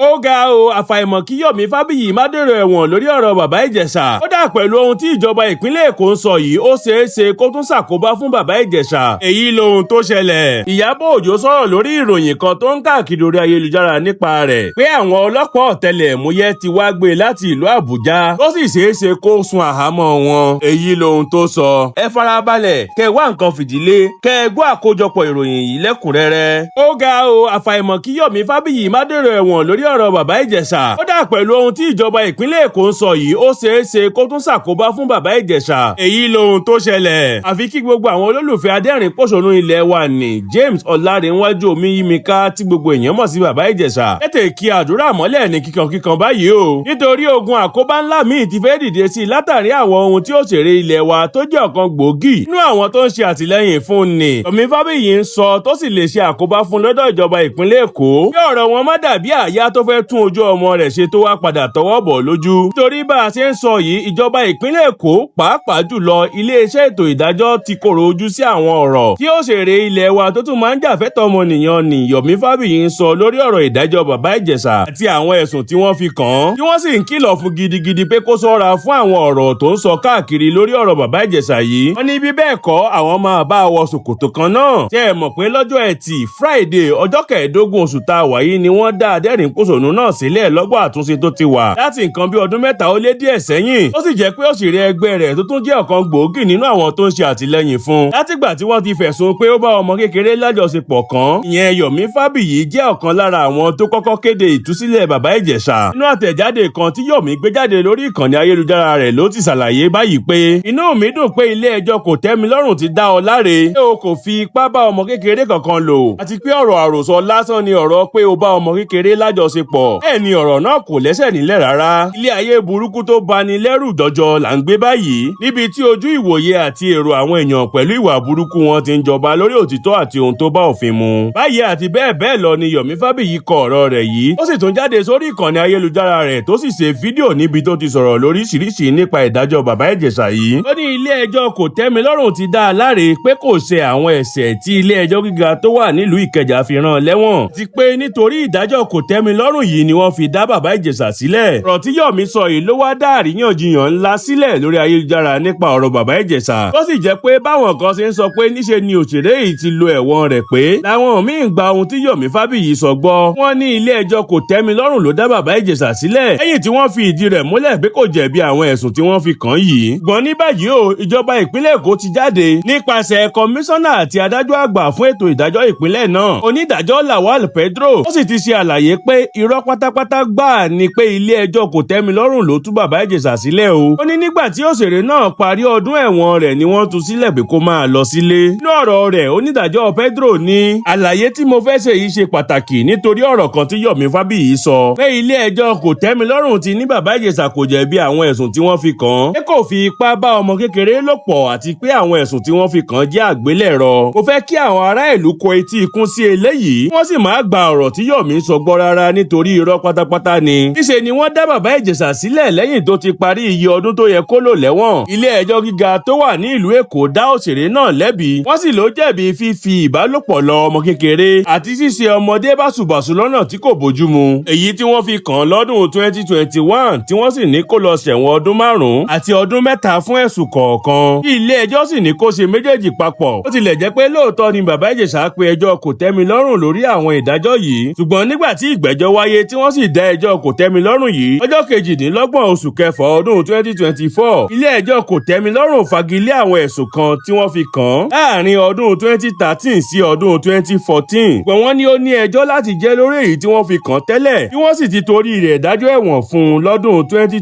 Ó ga o, àfàìmọ̀ kí Yomi Fabiyi má dèrò ẹ̀wọ̀n lórí ọ̀rọ̀ Bàbá Ìjẹ̀ṣà. Kódà, pẹ̀lú ohun tí ìjọba ìpínlẹ̀ Èkó ń sọ yìí, ó ṣeé ṣe kó tún ṣàkóbá fún Bàbá Ìjẹ̀ṣà. Èyí lohun tó ṣẹlẹ̀. Ìyábọ̀ Òjó sọ̀rọ̀ lórí ìròyìn kan tó ń káàkiri orí ayélujára nípa rẹ̀ pé àwọn ọlọ́pàá ọ̀tẹlẹ̀múyẹ́ ti wá gbé láti ìlú Àbújá, tó sì ṣeé ṣe kó sun àhámọ́ wọn. Èyí lohun tó sọ. Ẹ farabalẹ̀ kẹ wá nǹkan fìdílé kẹ gbọ́ àkójọpọ̀ ìròyìn yìí lẹ́kùnrẹ́rẹ́. Ó ga o, àfàìmọ̀ kí Yomi Fabiyi má dèrò ẹ̀wọ̀n lórí ọ̀rọ̀ Bàbá Ìjẹ̀ṣà. Kódà, pẹ̀lú ohun tí ìjọba ìpínlẹ̀ Èkó ń sọ yìí, ó ṣeé ṣe kó tún ṣàkóbá fún Bàbá Ìjẹ̀ṣà. Èyí lohun tó ṣẹlẹ̀. Àfi kí gbogbo àwọn olólùfẹ́ adẹ́rìn pòṣónú ilẹ̀ wa ní James Ọlárenwájú Omiyimika, tí gbogbo èèyàn mọ̀ sí Bàbá Ìjẹ̀ṣà, tètè kí àdúrà mọ́lẹ̀ ní kíkankíkan báyìí o, nítorí ogun àkóbá ńlá míì ti fẹ́ dìde sí i látàrí àwọn ohun tí òṣèré ilẹ̀ wa tó jẹ́ ọ̀kan gbòógì nínú àwọn tó ń ṣe àtìlẹ́yìn fún ni Yomi Fabiyi ń sọ, tó sì lè ṣe àkóbá fún lọ́dọ̀ ìjọba ìpínlẹ̀ Èkó, kí ọ̀rọ̀ wọn má dàbí àyà tó fẹ́ tún ojú ọmọ rẹ̀ ṣe tó wá padà tọwọ́ bọ̀ lójú. Nítorí bá a ṣe ń sọ yìí, ìjọba ìpínlẹ̀ Èkó, pàápàá jùlọ iléeṣẹ́ ètò ìdájọ́, ti kòrò ojú sí àwọn ọ̀rọ̀ tí òṣèré ilẹ̀ wa tó tún máa ń jà fẹ́tọ̀ ọmọnìyàn ní Yomi Fabiyi ń sọ lórí ọ̀rọ̀ ìdájọ́ Bàbá Ìjẹ̀ṣà àti àwọn ẹ̀sùn tí wọ́n fi kàn án, tí wọ́n sì ń kìlọ̀ fún gidigidi pé kó ṣọ́ra fún àwọn ọ̀rọ̀ tó ń sọ káàkiri lórí ọ̀rọ̀ Bàbá Ìjẹ̀ṣà yìí. Wọ́n ní bí bẹ́ẹ̀ kọ́, àwọn máa bá wọ ṣòkòtò kan náà. Ṣé ẹ mọ̀ pé lọ́jọ́ Ẹtì Friday, ọjọ́ 15 oṣù tá a wà yìí, ni wọ́n dá adẹ́rìn pòṣónú náà sílẹ̀ lọ́gbà àtúnṣe tó ti wà láti nǹkan bí ọdún 3 ó lé díẹ̀ sẹ́yìn, ó sì jẹ́ pé òṣèré ẹgbẹ́ rẹ̀ tó tún jẹ́ ọ̀kan gbòógì nínú àwọn tó ń ṣe àtìlẹ́yìn fún látìgbà tí wọ́n ti fẹ̀sùn pé ó bá ọmọ kékeré lájọṣepọ̀ kan, ìyẹn Yomi Fabiyi, jẹ́ ọ̀kan lára àwọn tó kọ́kọ́ kéde ìtúsílẹ̀ Bàbá Ìjẹ̀ṣà. Nínú àtẹ̀jáde kan tí Yomi gbé jáde lórí ìkànnì ayélujára rẹ̀ ló ti ṣàlàyé báyìí pé, "Inú mi dùn pé ilé ẹjọ́ kò tẹ́mi lọ́rùn ti dá ọ láre pé o kò fi ipá bá ọmọ kékeré kankan lò, àti pé ọ̀rọ̀ àròsọ lásán ni ọ̀rọ̀ pé o bá ọmọ kékeré lájọṣepọ̀. Bẹ́ẹ̀ ni ọ̀rọ̀ náà kò lẹ́sẹ̀ nílẹ̀ rárá. Ilé ayé burúkú tó bani lẹ́rù jọjọ là ń gbé báyìí, níbi tí ojú ìwòye àti èrò àwọn èèyàn pẹ̀lú ìwà burúkú wọn ti ń jọba lórí òtítọ́ àti ohun tó bá òfin mu." Báyìí àti bẹ́ẹ̀ bẹ́ẹ̀ lọ ni Yomi Fabiyi kọ ọ̀rọ̀ rẹ̀ yìí. Ó sì tún jáde sórí ìkànnì ayélujára rẹ̀, tó sì ṣe fídíò níbi tó ti sọ̀rọ̀ lóríṣiríṣi nípa ìdájọ́ Bàbá Ìjẹ̀ṣà yìí. Ó ní ilé ẹjọ́ kò tẹ́mi lọ́rùn ti dá a láre pé kò ṣe àwọn ẹ̀ṣẹ̀ tí ilé ẹjọ́ gíga tó wà nílùú Ìkẹjà fi rán lẹ́wọ̀n, ti pé nítorí ìdájọ́ kò tẹ́mi lọ́rùn yìí ni wọ́n fi dá Bàbá Ìjẹ̀ṣà sílẹ̀. Ọ̀rọ̀ tí Yomi sọ yìí ló wá dá àríyànjiyàn ńlá sílẹ̀ lórí ayélujára nípa ọ̀rọ̀ Bàbá Ìjẹ̀ṣà, tó sì jẹ́ pé báwọn kan ṣe ń sọ pé níṣe ni òṣèré yìí ti lo ẹ̀wọ̀n rẹ̀ pé, làwọn míín gba ohun tí Yomi Fabiyi sọ gbọ́. Wọ́n ní ilé ẹjọ́ kò tẹ́mi lọ́rùn ló dá Bàbá Ìjẹ̀ṣà sílẹ̀ lẹ́yìn tí wọ́n fi ìdí rẹ̀ múlẹ̀ pé kò jẹ̀bi àwọn ẹ̀sùn tí wọ́n fi kàn yìí. Gbọ́n ní báyìí o, ìjọba ìpínlẹ̀ Èkó ti jáde nípasẹ̀ kọmíṣánná àti adájọ́ àgbà fún ètò ìdájọ́ ìpínlẹ̀ náà, onídàájọ́ Lawal Pedro. Ó sì ti ṣe àlàyé pé irọ́ pátápátá gbáà ni pé ilé ẹjọ́ kò tẹ́mi lọ́rùn ló tú Bàbá Ìjẹ̀ṣà sílẹ̀ o. Ó ní nígbà tí òṣèré náà parí ọdún ẹ̀wọ̀n rẹ̀ ni wọ́n tú sílẹ̀ pé kó máa lọ sílé. Nínú ọ̀rọ̀ rẹ̀, onídàájọ́ Pedro ní, "Àlàyé tí mo fẹ́ ṣe yìí ṣe pàtàkì nítorí ọ̀rọ̀ kan tí Yomi Fabiyi sọ pé ilé ẹjọ́ kò tẹ́mi lọ́rùn ti ní Bàbá Ìjẹ̀ṣà kò jẹ̀bi àwọn ẹ̀sùn tí wọ́n fi kàn án, pé kò fi ipá bá ọmọ kékeré lò pọ̀, àti pé àwọn ẹ̀sùn tí wọ́n fi kàn án jẹ́ àgbélẹ̀rọ. Mo fẹ́ kí àwọn ará ìlú kọ etí ikún sí eléyìí, wọ́n sì máa gba ọ̀rọ̀ tí Yomi sọ gbọ́ rárá, nítorí irọ́ pátápátá ni. Níṣe ni wọ́n dá Bàbá Ìjẹ̀ṣà sílẹ̀ lẹ́yìn tó ti parí iye ọdún tó yẹ kó lò lẹ́wọ̀n. Ilé ẹjọ́ gíga tó wà ní ìlú Èkó dá òṣèré náà lẹ́bi, wọ́n sì ló jẹ̀bi fífi ìbálòpọ̀ lọ ọmọ kékeré àti ṣíṣe ọmọdé báṣubàṣu lọ́nà tí kò bójúmu, èyí tí wọ́n fi kàn án lọ́dún 2021, tí wọ́n sì ní kó lọ ṣẹ̀wọ̀n ọdún 5 àti ọdún 3 fún ẹ̀sùn kọ̀ọ̀kan, tí ilé ẹjọ́ sì ní kó ṣe méjèèjì papọ̀. Ó tilẹ̀ jẹ́ pé lóòótọ́ ni Bàbá Ìjẹ̀ṣà pe ẹjọ́ kò tẹ́mi lọ́rùn lórí àwọn ìdájọ́ yìí, ṣùgbọ́n nígbà tí ìgbẹ́jọ́ wáyé tí wọ́n sì dá ẹjọ́ kò tẹ́mi lọ́rùn yìí ọjọ́ 28 oṣù kẹfà ọdún 2024, ilé ẹjọ́ kò tẹ́mi lọ́rùn fagilé àwọn ẹ̀sùn kan tí wọ́n fi kàn án láàrin ọdún 2013 sí ọdún 2014. Ṣùgbọ́n wọ́n ní ó ní ẹjọ́ láti jẹ́ lórí èyí tí wọ́n fi kàn tẹ́lẹ̀, tí wọ́n sì ti torí rẹ̀ dájọ́ ẹ̀wọ̀n fún un lọ́dún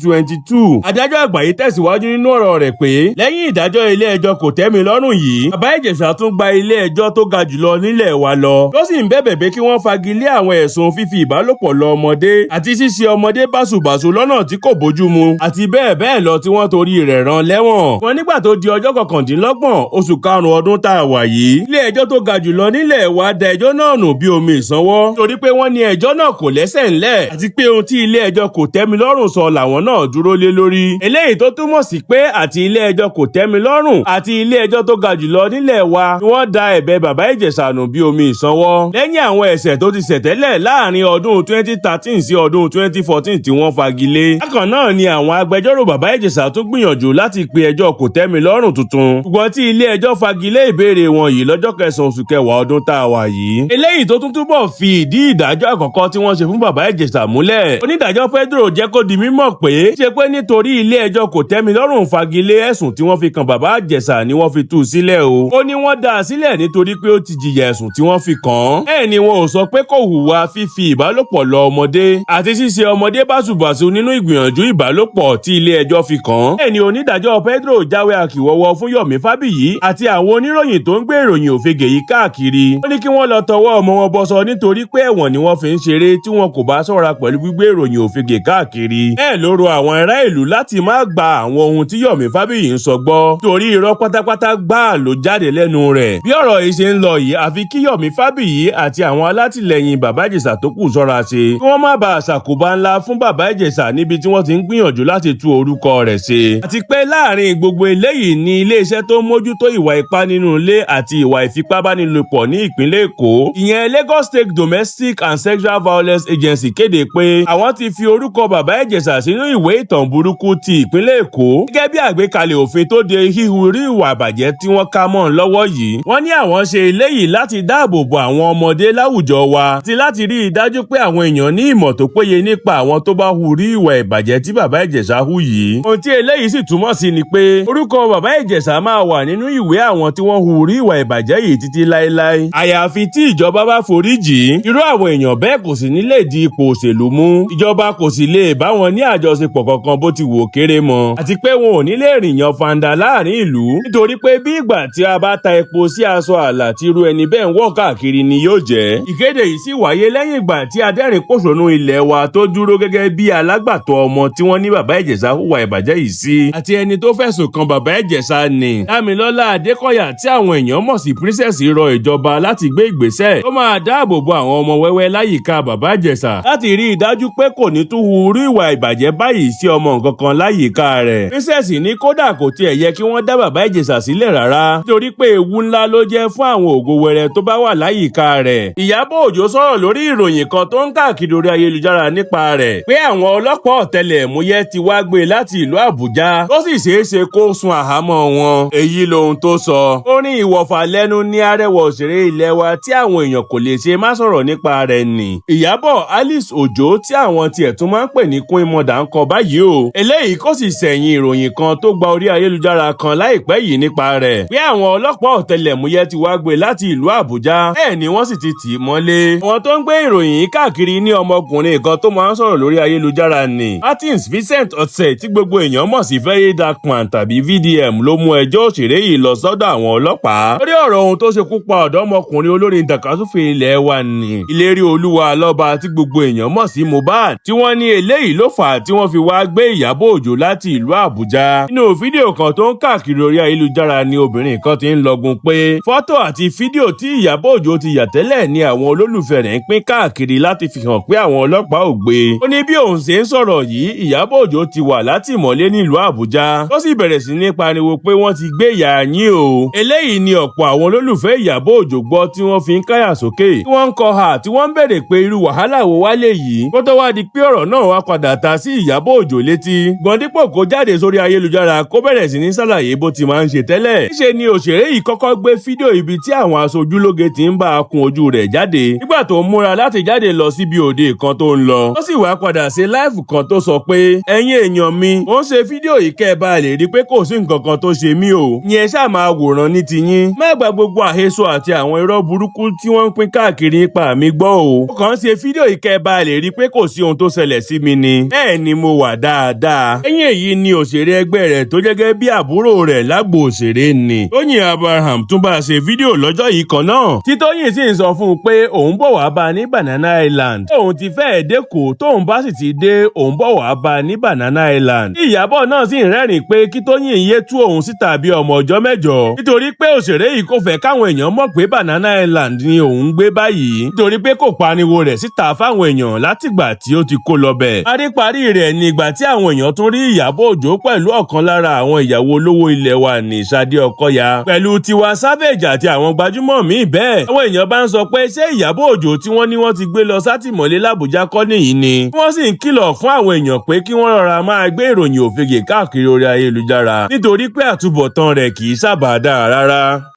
2022. Adájọ́ àgbà yìí tẹ̀síwájú nínú ọ̀rọ̀ rẹ̀ pé lẹ́yìn ìdájọ́ ilé ẹjọ́ kò tẹ́mi lọ́rùn yìí, Bàbá Ìjẹ̀ṣà tún gba ilé ẹjọ́ tó ga jùlọ nílẹ̀ wa lọ, tó sì ń bẹ̀bẹ̀ pé kí wọ́n fagilé àwọn ẹ̀sùn fífi ìbálòpọ̀ lọ ọmọdé àti ṣíṣe ọmọdé báṣubàṣu lọ́nà tí kò bójúmu àti bẹ́ẹ̀ bẹ́ẹ̀ lọ tí wọ́n torí rẹ̀ rán lẹ́wọ̀n. Wọn nígbà tó di ọjọ́ 29 oṣù karùn-ún ọdún tá a wà yìí, ilé ẹjọ́ tó ga jùlọ nílẹ̀ wa da ẹjọ́ náà nù bí omi ìsanwó, torí pé wọ́n ní ẹjọ́ náà kò lẹ́sẹ̀ ńlẹ̀, àti pé ohun tí ilé ẹjọ́ kò tẹ́mi lọ́rùn sọ làwọn náà dúró lé lórí. Eléyìí tó túmọ̀ sí pé àti ilé ẹjọ́ kò tẹ́mi lọ́rùn àti ilé ẹjọ́ tó ga jùlọ nílẹ̀ wa ni wọ́n da ẹ̀bẹ̀ Bàbá Ìjẹ̀ṣà nù bí omi ìsanwó lẹ́yìn àwọn ẹ̀ṣẹ̀ tó ti ṣẹ̀ tẹ́lẹ̀ láàrin ọdún 2013 sí ọdún 2014 tí wọ́n fagilé. Bákan náà ni àwọn agbẹjọ́rò Bàbá Ìjẹ̀ṣà tún gbìyànjú láti pe ẹjọ́ kòtẹ́milọ́rùn tuntun, ṣùgbọ́n tí ilé ẹjọ́ fagilé ìbéèrè wọn yìí lọ́jọ́ 9 oṣù kẹwàá ọdún tá a wà yìí. Eléyìí tó tún túbọ̀ fi ìdí ìdájọ́ àkọ́kọ́ tí wọ́n ṣe fún Bàbá Ìjẹ̀ṣà múlẹ̀. Onídàájọ́ Pedro jẹ́ kó di mímọ̀ pé ṣe pé nítorí ilé ẹjọ́ kòtẹ́milọ́rùn fagilé ẹ̀sùn tí wọ́n fi kan Bàbá Ìjẹ̀ṣà ni wọ́n fi tú sílẹ̀ o. Ó ní wọ́n dá a sílẹ̀ nítorí pé ó ti jìyà ẹ̀sùn tí wọ́n fi kàn án. Bẹ́ẹ̀ ni wọn ò sọ pé kò hùwà fífi ìbálòpọ̀ lọ ọmọdé àti ṣíṣe ọmọdé báṣubàṣu nínú ìgbìyànjú ìbálòpọ̀ tí ilé ẹjọ́ fi kàn án. Bẹ́ẹ̀ ni onídàájọ́ Pedro jáwé akíwọ́wọ́ fún Yomi Fabiyi àti àwọn oníròyìn tó ń gbé ìròyìn òfegè yìí káàkiri. Ó ní kí wọ́n lọ tọwọ́ ọmọ wọn bọṣọ nítorí pé ẹ̀wọ̀n ni wọ́n fi ń ṣeré tí wọn kò bá ṣọ́ra pẹ̀lú gbígbé ìròyìn òfegè káàkiri. Bẹ́ẹ̀ ló rọ àwọn ará ìlú láti má gba àwọn ohun tí Yomi Fabiyi ń sọ gbọ́, torí irọ́ pátápátá gbáà ló jáde lẹ́nu rẹ̀. Bí ọ̀rọ̀ yìí ṣe ń lọ yìí, àfi kí Yomi Fabiyi àti àwọn alátìlẹyìn Bàbá Ìjẹ̀ṣà tó kù ṣọ́ra ṣe, kí wọ́n má bàa ṣàkóbá ńlá fún Bàbá Ìjẹ̀ṣà níbi tí wọ́n ti ń gbìyànjú láti tú orúkọ rẹ̀ ṣe. Àti pé láàrin gbogbo eléyìí ni iléeṣẹ́ tó ń mójútó ìwà ipá nínú ilé àti ìwà ìfipábánilòpọ̀ ní ìpínlẹ̀ Èkó, ìyẹn Lagos State Domestic and Sexual Violence Agency, kéde pé àwọn ti fi orúkọ Bàbá Ìjẹ̀ṣà sínú ìwé ìtàn burúkú ti ìpínlẹ̀ Èkó gẹ́gẹ́ bí àgbékalẹ̀ òfin tó de híhu rí ìwà àbàjẹ́ tí wọ́n ká mọ́ lọ́wọ́ yìí. Wọ́n ní àwọn ṣe eléyìí láti dáàbò bo àwọn ọmọdé láwùjọ wa àti láti rí i dájú pé àwọn èèyàn ní ìmọ̀ tó péye nípa àwọn tó bá hu rí ìwà ìbàjẹ́ tí Bàbá Ìjẹ̀ṣà hù yìí. Ohun tí eléyìí sì túmọ̀ sí ni pé orúkọ Bàbá Ìjẹ̀ṣà máa wà nínú ìwé àwọn tí wọ́n hu rí ìwà ìbàjẹ́ yìí títí láéláé, àyàfi tí ìjọba bá foríjì. Irú àwọn èèyàn bẹ́ẹ̀ kò sì ní lè di ipò òṣèlú mú, ìjọba kò sì lè bá wọn ní àjọṣepọ̀ kankan bó ti wò kéré mọ́, àti pé wọn ò ní lè rìn yan fanda láàrin ìlú, nítorí pé bí ìgbà tí a bá ta epo sí aṣọ àlà tí irú ẹni bẹ́ẹ̀ ń wọ̀ káàkiri ni yóò jẹ́. Ìkéde yìí sì wáyé lẹ́yìn ìgbà tí adẹ́rìn-pòṣónú ilẹ̀ wa tó dúró gẹ́gẹ́ bí alágbàtọ́ ọmọ tí wọ́n ní Bàbá Ìjẹ̀ṣà hùwà ìbàjẹ́ yìí sí àti ẹni tó fẹ̀sùn kan Bàbá Ìjẹ̀ṣà ní Dámilọ́lá Adékọ̀yà, tí àwọn èèyàn mọ̀ sí Princess, rọ ìjọba láti gbé ìgbésẹ̀ tó máa dáàbò bo àwọn ọmọ wẹ́wẹ́ láyìíká Bàbá Ìjẹ̀ṣà láti rí i dájú pé kò ní tún hu irú ìwà ìbàjẹ́ báyìí sí ọmọ nǹkan kan láyìíká rẹ̀. Princess ní kódà kò tiẹ̀ yẹ kí wọ́n dá Bàbá Ìjẹ̀ṣà sílẹ̀ rárá, nítorí pé ewu ńlá ló jẹ́ fún àwọn ògo wẹrẹ tó bá wà láyìíká rẹ̀. Ìyábọ̀ Òjó sọ̀rọ̀ lórí ìròyìn kan tó ń káàkiri orí ayélujára nípa rẹ̀ pé àwọn ọlọ́pàá ọ̀tẹlẹ̀múyẹ́ ti wá gbé láti ìlú Àbújá, tó sì ṣeé ṣe kó sun àhámọ́ wọn. Èyí lohun tó sọ. Ó ní ìwọ̀fà lẹ́nu ní arẹwà òṣèré ilé wa tí àwọn èèyàn kò lè ṣe má sọ̀rọ̀ nípa rẹ̀ nì. Ìyábọ̀ Alice Òjó, tí àwọn tiẹ̀ tún máa ń pè ní Queen Mother, ń kọ báyìí o. Eléyìí kò sì sẹ̀yìn ìròyìn kan tó gba orí ayélujára kan láìpẹ́ yìí nípa rẹ̀ pé àwọn ọlọ́pàá ọ̀tẹlẹ̀múyẹ́ ti wá gbé láti ìlú Àbújá, bẹ́ẹ̀ ni wọ́n sì ti tì í mọ́lé. Àwọn tó ń gbé ìròyìn yìí káàkiri ní ọmọkùnrin kan tó máa ń sọ̀rọ̀ lórí ayélujára ní Martins Vincent Otse, tí gbogbo èèyàn mọ̀ sí Very Dark Man tàbí VDM, ló mú ẹjọ́ òṣèré yìí lọ sọ́dọ̀ àwọn ọlọ́pàá lórí ọ̀rọ̀ ohun tó ṣekú pa ọ̀dọ́mọkùnrin olórin tàkasúfè ilẹ̀ wa ní Ìlérí Olúwa Lọ́ba, tí gbogbo èèyàn mọ̀ sí Mohbad, tí wọ́n ní eléyìí ló fà á tí wọ́n fi wá gbé Ìyábọ̀ Òjó láti ìlú Àbújá. Nínú fídíò kan tó ń káàkiri orí ayélujára ni obìnrin kan ti ń lọgun pé fọ́tò àti fídíò tí Ìyábọ̀ Òjó ti yà tẹ́lẹ̀ ni àwọn olólùfẹ́ rẹ̀ ń pín káàkiri láti fi hàn pé àwọn ọlọ́pàá ò gbé. Ó ní bí òun ṣe ń sọ̀rọ̀ yìí, Ìyábọ̀ Òjó ti wà látìmọ́lé nílùú Àbújá, ó sì bẹ̀rẹ̀ sí ní pariwo pé wọ́n ti gbé ìyá yín o. Eléyìí ni ọ̀pọ̀ àwọn olólùfẹ́ Ìyábọ̀ Òjó gbọ́ tí wọ́n fi ń káyà sókè, tí wọ́n ń kọ ha, tí wọ́n ń bèrè pé irú wàhálà wo wá lè yìí, kó tó wá di pé ọ̀rọ̀ náà wá padà ta sí Ìyábọ̀ Òjó létí. Gbọ̀ndípò kó jáde sórí ayélujára kó bẹ̀rẹ̀ sí ní ṣàlàyé bó ti máa ń ṣe tẹ́lẹ̀, níṣe ni òṣèré yìí kọ́kọ́ gbé fídíò ibi tí àwọn aṣojúlóge ti ń bá a kun ojú rẹ̀ jáde nígbà tó ń múra láti jáde lọ síbi òde kan tó ń lọ. Ó sì wá padà ṣe live kan tó sọ pé, "Ẹ̀yin èèyàn mi, ó ń ṣe fídíò yìí kẹ́ ẹ bá lè rí pé kò sí nǹkan kan tó ṣe mí o. Ìyẹn ṣáà máa wòran ní tiyín. Má gba gbogbo àhesọ àti àwọn irọ́ burúkú tí wọ́n ń pín káàkiri nípa mi gbọ́ o. Ó kàn ń ṣe fídíò yìí kẹ́ ẹ bá lè rí pé kò sí ohun tó ṣẹlẹ̀ sí mi ni. Bẹ́ẹ̀ ni mo wà dáadáa." Lẹ́yìn èyí ni òṣèré ẹgbẹ́ rẹ̀ tó jẹ́gẹ́ bí àbúrò rẹ̀ lágbo òṣèré ni Tóyìn Abraham tún bá a ṣe fídíò lọ́jọ́ yìí kan náà, tí Tóyìn sì ń sọ fún un pé òun bọ̀ wá bá a ní Banana Island, tóun ti fẹ́ẹ̀ dẹ́kọ̀ọ́, tóun bá sì ti dé, òun bọ̀ wá bá a ní Banana Island. Ìyábọ̀ náà sì ń rẹ́rìn pé kí Tóyìn yé tú òun síta bí ọmọ ọjọ́ 8, nítorí pé òṣèré yìí kò fẹ́ káwọn èèyàn mọ̀ pé Banana Island ni òun ń gbé báyìí, nítorí pé kò pariwo rẹ̀ síta fáwọn èèyàn látìgbà tí ó ti kó lọ bẹ̀. Paríparí rẹ̀ ní ìgbà tí àwọn èèyàn tún rí Ìyábọ̀ Òjó pẹ̀lú ọ̀kan lára àwọn ìyàwó olówó ilẹ̀ wa ní Ṣadé Ọkọya, pẹ̀lú Tiwa Savage àti àwọn gbajúmọ̀ míì bẹ́ẹ̀. Àwọn èèyàn bá ń sọ pé ṣé Ìyábọ̀ Òjó tí wọ́n ní wọ́n ti gbé lọ sátìmọ́lé l'Àbújá kọ́ nìyí ni. Wọ́n sì ń kìlọ̀ fún àwọn èèyàn pé kí wọ́n rọra máa gbé ìròyìn òfegè káàkiri orí ayélujára nítorí pé àtúbọ̀tán rẹ̀ kì í sábà dáa rárá.